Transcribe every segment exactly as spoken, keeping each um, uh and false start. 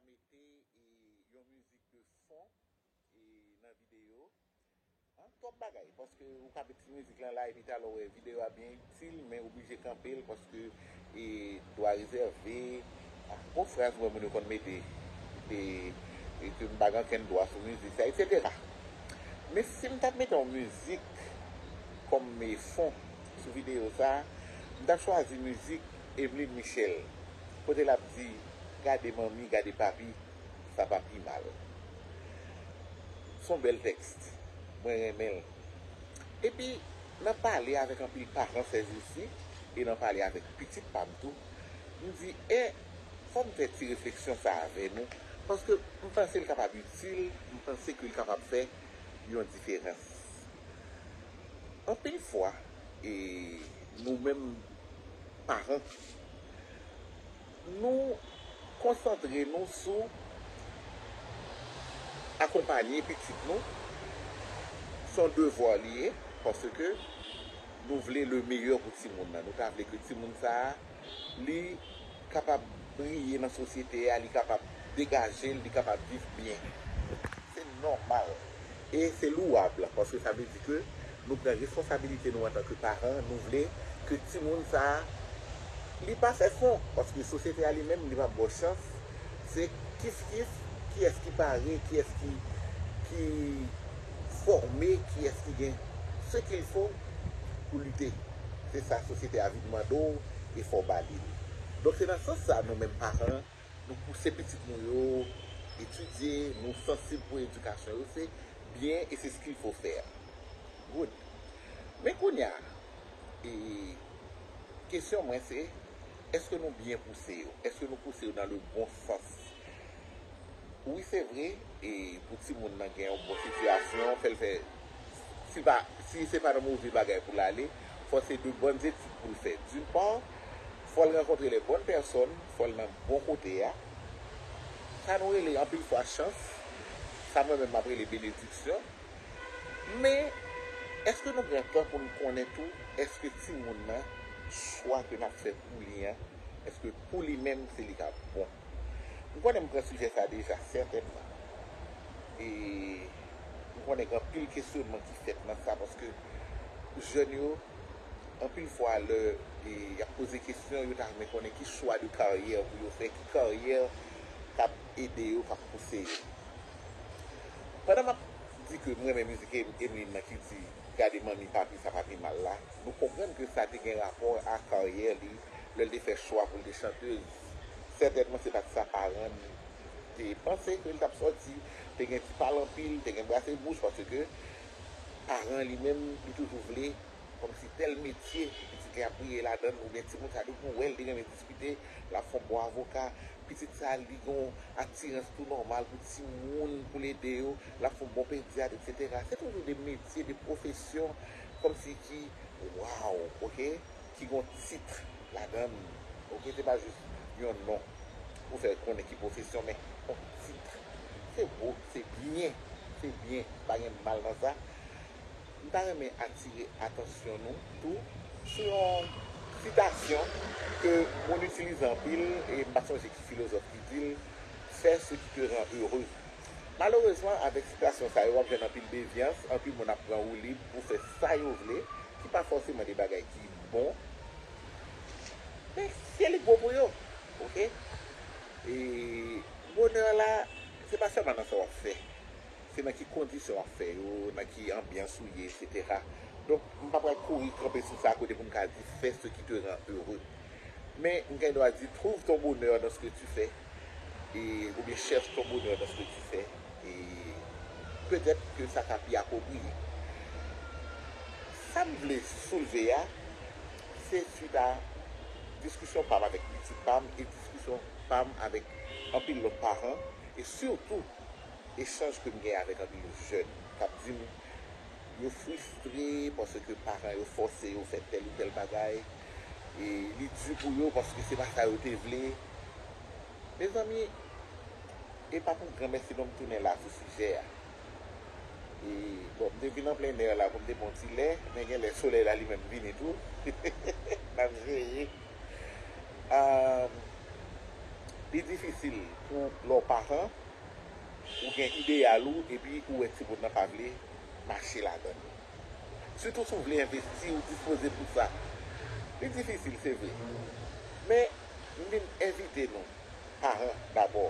Mete e, yon mizik de fon e, nan videyo. An, twòp bagay, paske ou ka met ti mizik lan la, epi talè w wè videyo a byen itil, men ou blije kanpe l, paske e, dwa rezève, a, bon fraz mwen moun yo konn mete, e, e ke m pa gen okenn dwa sou mizik sa, etsetera. Men si m t ap mete yon mizik kòm e, fon sou videyo sa, m t ap chwazi mizik Emeline Michel, kote l ap di, gade manmi, gade papi, sa pa pi mal. Se yon bèl tèks. Mwen renmen l. Epi, nan pale avèk anpil paran sèjousi, e nan pale avèk pitit pa m tou, m di, e, fò m fè ti refleksyon sa avè nou, paske m panse l kapab itil, m panse ke l kapab fè yon diferans. Anpil fwa, e, nou menm paran, nou konsantre nou sou akonpanye pitit nou. Se yon devwa li ye, paske nou vle le meyè pou timoun nan. Nou ta vle ke timoun sa a, li kapab briye nan sosyete a, li kapab degaje l, li kapab viv byen. Se nòmal. E se louwab, paske sa vle di ke nou pran responsabilite nou antanke paran, nou vle ke timoun sa a, li pa fè fon, paske sosyete a li menm, li pa ba w chans. Se kif kif, kiyès ki pare, kiyès ki, ki fòme, kiyès ki gen ce qu'il faut pou lite. Se sa sosyete a vin mande w e fò w ba li l. Donk se nan sans sa nou menm paran, nou pouse pitit nou yo etidye, nou sansib pou edikasyon yo, se byen e se ce qu'il faut faire. Good. Men kounye a, e, kesyon mwen se, èske nou byen pouse yo? Èske nou pouse yo nan le bon sans? Wi, se vre, e pou timoun nan gen yon bon sitiyasyon, fè l fè, si pa, si se pa nan move bagay pou l ale, fò se de bòn etid pou l fè. D'une part, fò l rankontre les bonnes personnes, fò l nan bon kote a. Sa nou rele anpil fwa chans, sa mwen menm m ap rele benediksyon. Men, èske nou pran tan pou n konnen tou, èske timoun nan, chwa ke n ap fè pou li an, èske pou li menm se li k ap bon? M konnen m pran sijè sa deja, sètènman. E m konnen gen anpil kesyonman ki fèt nan sa, paske jèn yo, anpil fwa, lè e, y ap poze kesyon, yo ta renmen konnen ki chwa de karyè pou yo fè, ki karyè k ap ede yo, k ap pouse yo. Pandan m ap di ke m renmen mizik Em-, Emeline nan ki di, gade manmi papi sa pa pi mal la, nou konprann ke sa te gen rapò a karyè li, lè l te fè chwa pou l te chantez. Sètènman, se pa t sa paran l te panse ke l t ap sòti, te gen ti pale anpil, te gen brase bouch, paske paran li menm, li toujou vle kòmsi tèl metye, pitit li ap briye ladan l, oubyen timoun sa, depi w wè l, li renmen diskite, l ap fè yon bon avoka, pitit sa, li gen yon atirans tou nòmal pou timoun, pou l ede yo, l ap fè yon bon pedyat, etsetera. Se toujou de metye, de pwofesyon, kòmsi ki, waw, oke, ki gen yon tit ladan l, oke, se pa jis yon non pou fè konnen ki pwofesyon, men yon tit. Se bo, se byen, se byen, pa gen mal nan sa. M ta renmen atire atansyon nou tou sou yon sitasyon ke moun itilize anpil, e m pa sonje ki filozòf ki di l, fais ce qui te rend heureux. Malerezman, avèk sitasyon sa yo, w ap jwenn anpil devyans, anpil moun ap pran woulib pou fè sa yo vle, ki pa fòseman de bagay ki bon, men se li k bon pou yo, oke? E bonè la, se pa sèlman nan sa w ap fè, se nan ki kondisyon w ap fè yo, nan ki anbyans ou ye, etsetera. Donk, m pa pral kouri kanpe sou sa kote pou m ka di, fais ce qui te rend heureux. Men, m gen dwa di, trouve ton bonheur dans ce que tu fais, e, oubyen cherche ton bonheur dans ce que tu fais, e petèt ke sa ka pi apwopriye. Sa m vle soulve a, se swit a diskisyon pa m avèk pitit pa m e diskisyon pa m avèk anpil lòt paran, e sitou echanj ke m gen avèk anpil jèn k ap di m yo fristre paske paran yo fòse yo fè tèl ou tèl bagay, e li di pou yo paske se pa sa yo te vle. Mezanmi, e pa pou granmèsi non m tounen la sou sijè a. E, bon, m te vin an plen nè la pou m te pran ti lè, men gen lè solèy la li menm vini tou. N ap jere. Ah, Li difisil pou lè w paran, ou gen ideyal ou, epi ou wè timoun nan pa vle mache ladan l. Sitou si w vle envesti, ou dispoze pou sa. Li difisil, se vre. Men, m vin envite nou, paran dabò,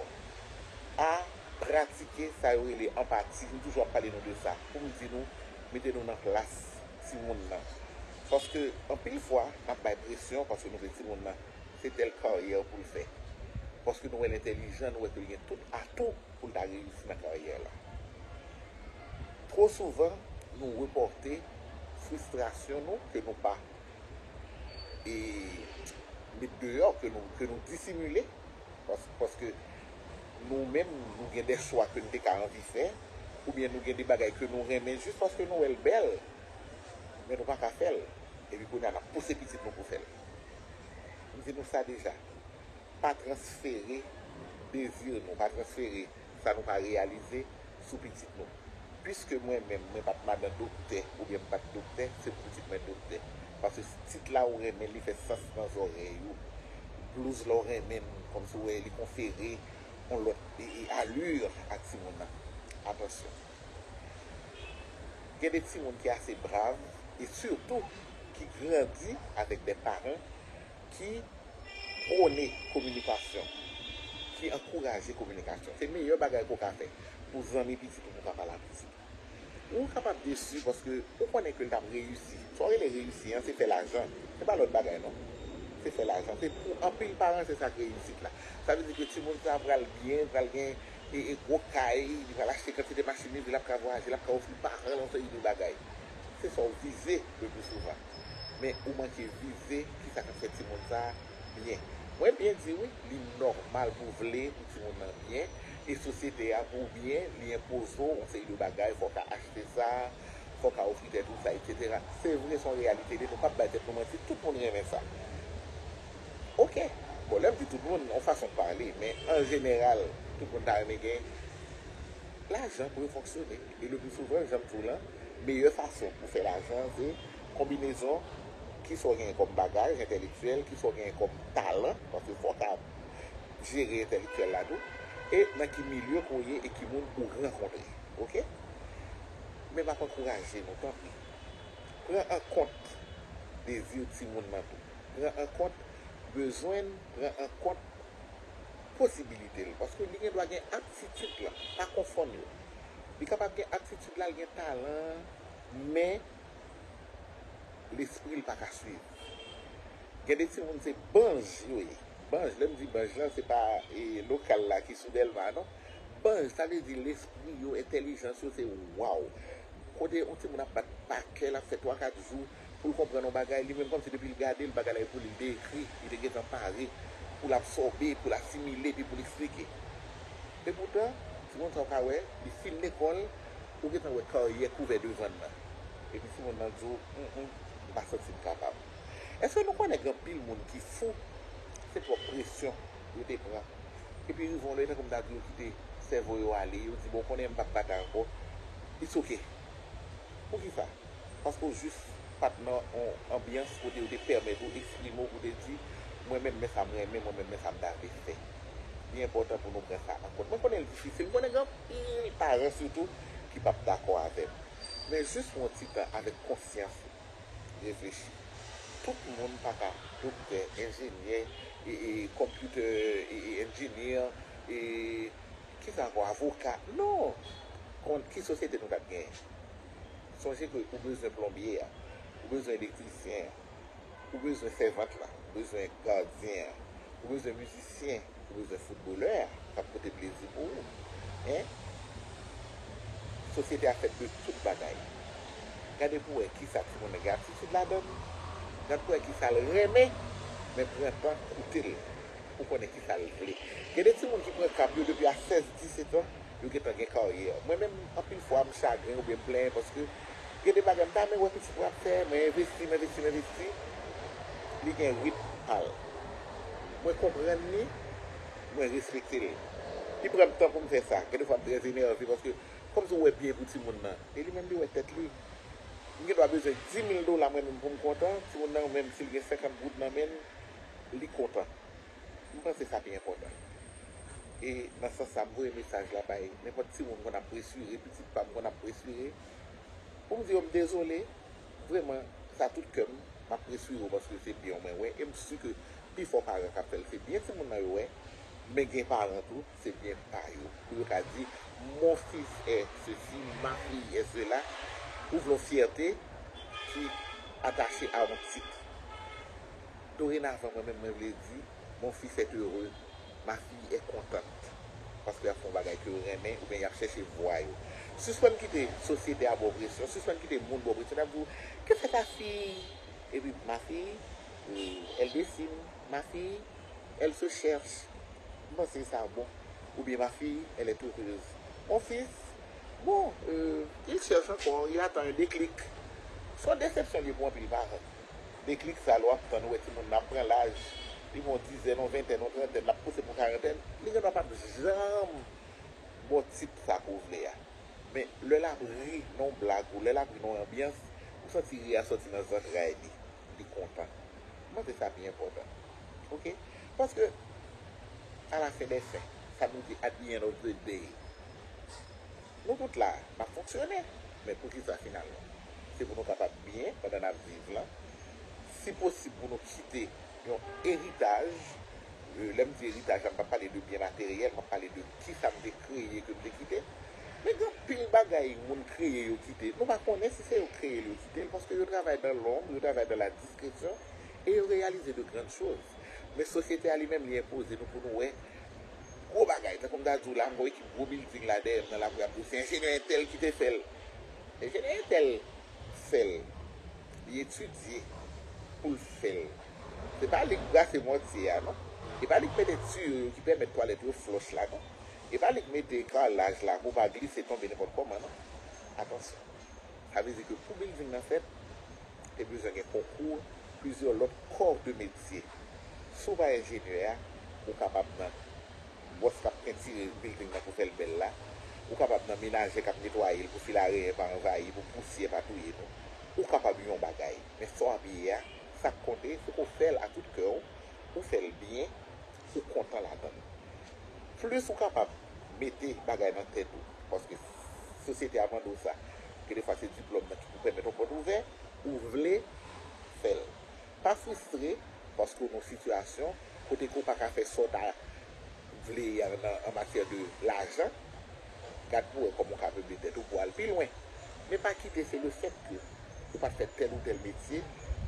a pratike sa yo rele anpati. M toujou ap pale nou de sa. Pou m di nou, mete nou nan plas timoun nan. Paske, anpil fwa, n ap bay presyon paske nou vle timoun nan se tèl karyè pou l fè. Paske nou wè l entèlijan, nou wè ke l gen tout atou pou l ta reyisi nan karyè la. Twò souvan, nou repòte fristrasyon nou ke nou pa e met deyò, ke nou, ke nou disimile, pas- paske nou menm, nou gen de chwa ke nou te ka anvi fè, oubyen nou gen de bagay ke nou renmen jis paske nou wè l bèl, men nou pa ka fè l. Epi kounye a, n ap pouse pitit nou pou fè l. M di nou sa deja. Pa transfere dezi nou, pa transfere sa nou pa reyalize sou pitit nou. Piske mwen menm, mwen pa t madan doktè, oubyen m pa t doktè, se pou pitit mwen doktè. Paske tit la ou renmen, li fè sans nan zòrèy ou. Blouz la ou renmen, kòmsi w wè li konfere yon lòt e, e, allure a timoun nan. Atansyon. Gen de timoun ki ase brav e sitou ki grandi avèk de paran ki pwone kominikasyon, ki ankouraje kominikasyon. Se meyè bagay ke w ka fè pou zanmi pitit ou, pou w ka pale ak pitit ou. Ou kapab desi paske ou konnen ke l t ap reyisi. Sa w rele reyisi an, se fè lajan. Se pa lòt bagay, non. Se fè lajan. Se pou anpil paran, se sa k reyisit la. Sa vle di ke timoun sa a pral byen, pral gen e, e gwo kay, li pral achte kantite machin li vle, l ap ka vwayaje, l ap ka ofri paran l yon seri de bagay. Se sa w vize le pli souvan. Men ou manke vize kisa k ap fè timoun sa a byen. Mwen byen di wi, li nòmal pou w vle pou timoun nan byen, e sosyete a pou w byen, li enpoze w yon seri de bagay, fò w ka achte sa, fò w ka ofri tèt ou sa, etsetera. Se vre, se yon reyalite li ye, nou p ap bay tèt nou manti, tout moun renmen sa. Oke. Bon, lè m di tout moun, yon fason de pale, men an jeneral, tout moun ta renmen gen lajan pou yo fonksyone. E le pli souvan, jan m di w lan, meyè fason pou fè lajan, se konbinezon kisa w genyen kòm bagaj entèlektyèl, kisa w genyen kòm talan, paske fò w ka jere entèlektyèl la tou, e nan ki milye ke w ye e ki moun ou rankontre. Oke? Men m ap ankouraje nou, tanpri. Pran an kont dezi timoun nan tou. Pran an kont bezwen l, pran an kont posibilite l. Paske li gen dwa gen aptitid lan, pa konfonn yo. Li kapab gen aptitid la, l gen talan an, men lespri l pa ka swiv. Gen de timoun se banj yo ye. Banj, lè m di banj lan, se pa e, lokal la ki sou Dèlma, non. Banj, sa vle di lespri yo, entèlijans yo, se waw. Kote yon timoun ap bat pa kè, l ap fè twa kat jou pou l konprann yon bagay, li menm kòmsi depi l gade l, bagay la e pou li, li te ekri, li te gentan pare pou l absòbe, pou l asimile, epi pou l eksplike. Epoutan, timoun sa w ka wè, li fin lekòl, ou gentan wè karyè k ouvè devan l nan. Epi timoun nan di w, "Mm, mm, m pa santi m kapab." Èske nou konnen gen anpil moun ki fou? Se twòp presyon yo te pran. Epi rive yon lè, tankou m ta di yo kite sèvo yo ale, yo di, "Bon, konnen m p ap batay ankò." It's ok. Poukisa? Paske w jis pa t nan yon anbyans kote yo te pèmèt ou eksprime w pou w te di, "Mwen menm, men sa m renmen, mwen menm, men sa m ta vle fè." Li enpòtan pou nou pran sa an kont. Mwen konnen l difisil, mwen konnen gen anpil paran sitou ki p ap dakò avè m. Men jis pran yon ti tan avèk konsyans ou, reflechi. Tout moun pa ka doktè, enjenyè, e, e, computer, e, e, engineer, e, kisa ankò, avoka. Non! Kon, ki sosyete nou t ap genyen? Sonje ke ou bezwen plonbye a, ou bezwen elektrisyen an, ou bezwen sèvant la, ou bezwen gadyen an, ou bezwen mizisyen, ou bezwen foutbolè a, k ap pote plezi pou ou. Hein? Sosyete a fèt de tout bagay. Gade pou wè kisa timoun nan gen aptitid ladan l. Gad pou wè kisa l renmen, men pran tan koute l pou konnen kisa l vle. Gen de timoun ki pran kap yo depi a sèz, disèt an, yo gentan gen karyè. Mwen menm, anpil fwa, m chagren oubyen m plenyen paske gen de bagay m ta renmen wè pitit mwen ap fè, mwen envesti, m envesti, m envesti, li gen ritm pa l. Mwen konprann li, mwen respekte l. Li pran m tan pou m fè sa. Gen de fwa m trè enève paske kòmsi w wè byen pou timoun nan. E li menm li wè tèt li. M gen dwa bezwen di mil dola mwen menm pou m kontan, timoun nan menm si l gen senkant goud nan men l, li kontan. M panse sa pi enpòtan. E nan sans sa, m voye mesaj la bay nenpòt timoun konn ap presire, pitit pa m konn ap presire, pou m di yo m dezole, vrèman, sa tout kè m, m ap presire w paske se byen w mwen wè, e m si ke pifò paran k ap fè l, se byen timoun nan yo wè, men gen paran tou, se byen pa yo. Pou yo ka di, mon fils est ceci, ma fille est cela, ou vle yon fyète ki atache a yon tit. Dorenavan, mwen menm, mwen vle di, mon fils est heureux, ma fille est contente. Paske y ap fè yon bagay ke yo renmen, oubyen y ap chèche vwa yo. Sispann kite sosyete a ba w presyon, sispann kite moun ba w presyon, y ap di w, que fait ta fille? Epi, ma fille, euh, elle dessine, ma fille, elle se cherche. M panse sa bon. Oubyen, ma fille, elle est heureuse. Mon fils, bon, euh, il cherche encore, il attend un déclic. Se yon desepsyon li ye pou anpil paran. Deklik sa, lè w ap tann, ou wè timoun nan ap pran laj, li gen yon dizèn, yon ventèn, yon trantèn, l ap pouse pou karantèn, li gendwa p ap janm ba w tit sa ke w vle a. Men, lè l ap ri nan yon blag ou lè l ap ri nan yon anbyans, ou santi ri a sòti nan zantray li, li kontan. M panse sa pi enpòtan. Oke? Paske, à la fin des fins, sa nou di at the end of the day, nou tout la, n ap fonksyone. Men poukisa finalman? Se pou nou kapab byen pandan n ap viv lan. Si posib, pou nou kite yon eritaj. Euh, lè m di eritaj la, m p ap pale de byen materyèl, m ap pale de kisa m te kreye ke m te kite. Men gen anpil bagay moun kreye yo kite. Nou pa konnen si se yo kreye l yo kite l, paske yo travay dans l'ombre, yo travay dans la discrétion, e yo reyalize de grandes choses. Men sosyete a li menm, li enpoze nou pou nou wè gwo bagay. Tankou m ta di w la, m gen yon ekip gwo bilding la dèyè m nan lakou, y ap di w se enjenyè entèl ki te fè l. Enjenyè entèl fè l. Li etidye pou l fè l. Se pa li k brase mòtye a, non. E pa li k mete tiyo yo ki pèmèt twalèt yo flòch la, non. E pa li k mete kalaj la pou w pa glise tonbe nenpòt kòman, non. Atansyon. Sa vle di ke pou bilding nan fèt, te bezwen gen konkou plizyè lòt kò de metye. Si w pa enjenyè a, ou kapab nan bòs k ap pentire bilding nan pou fè l bèl la, ou kapab nan menajè k ap netwaye l pou filarenyen pa anvayi, pou pousyè pa touye nou. Ou kapab yon bagay, men sa w ap ye a, sa k konte, se ke w fè l a tout kè w, ou fè l byen, ou kontan ladan l. Plis ou kapab mete bagay nan tèt ou, paske sosyete a mande w sa, gen defwa se diplòm nan ki pou pèmèt yon pòt ouvè, ou vle fè l. Pa fristre, paske w nan yon sitiyasyon kote ke w pa ka fè sa w ta vle an, an matyè de lajan. Gad pou w wè kòman w ka meble tèt ou pou w al pi lwen. Men pa kite se lefèt ke ou pa t fè tèl ou tèl metye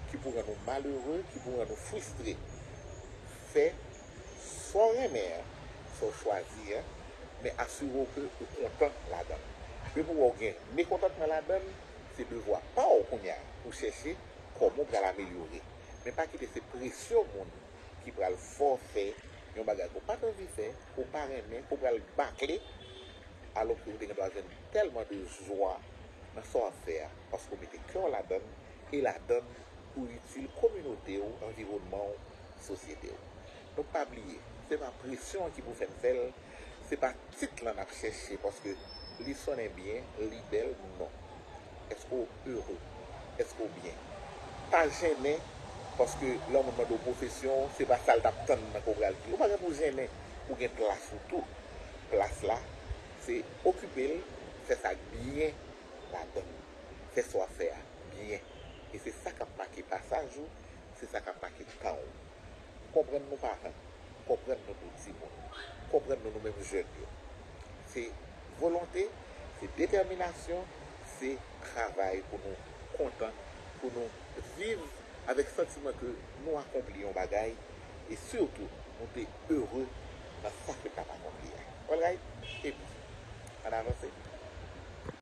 ki pou rann ou malere, ki pou rann ou fristre. Fè sa w renmen an, sa w chwazi an, men asire w ke ou kontan ladan l. Depi w wè w gen mekontantman ladan l, se devwa pa w kounye a pou chèche kòman w pral amelyore. Men pa kite se presyon moun ki pral fè w fè yon bagay ke w pa t anvi fè, ke w pa renmen, ke w pral bakle, alòske ou te gendwa jwenn tèlman de jwa nan sa w ap fè a, paske w mete kè w ladan l, e ladan l pou itil kominote w, anviwònman w, sosyete w. Donk, pa bliye, se pa presyon an ki pou fè n fè l, se pa tit lan n ap chèche, paske li sonnen byen, li bèl, non. Èske w ere? Èske w byen? Pa jennen, paske lè yon moun mande w pwofesyon w, se pa sa l t ap tann nan ke w pral di. Ou pa gen pou w jennen, ou gen plas ou tou. Plas la, se okipe l, fè sa k byen ladan l. Fè sa w ap fè a byen. E se sa k ap make pasaj ou, se sa k ap make tan w. Konprann nou paran, konprann nou tou timoun, konprann nou nou menm jèn yo. Se volonte, se detèminasyon, se travay pou nou kontan, pou nou viv avèk santiman ke nou akonpli yon bagay, e sitou nou te ere nan sa ke n t ap akonpli a. Alright? Epi, ann avanse.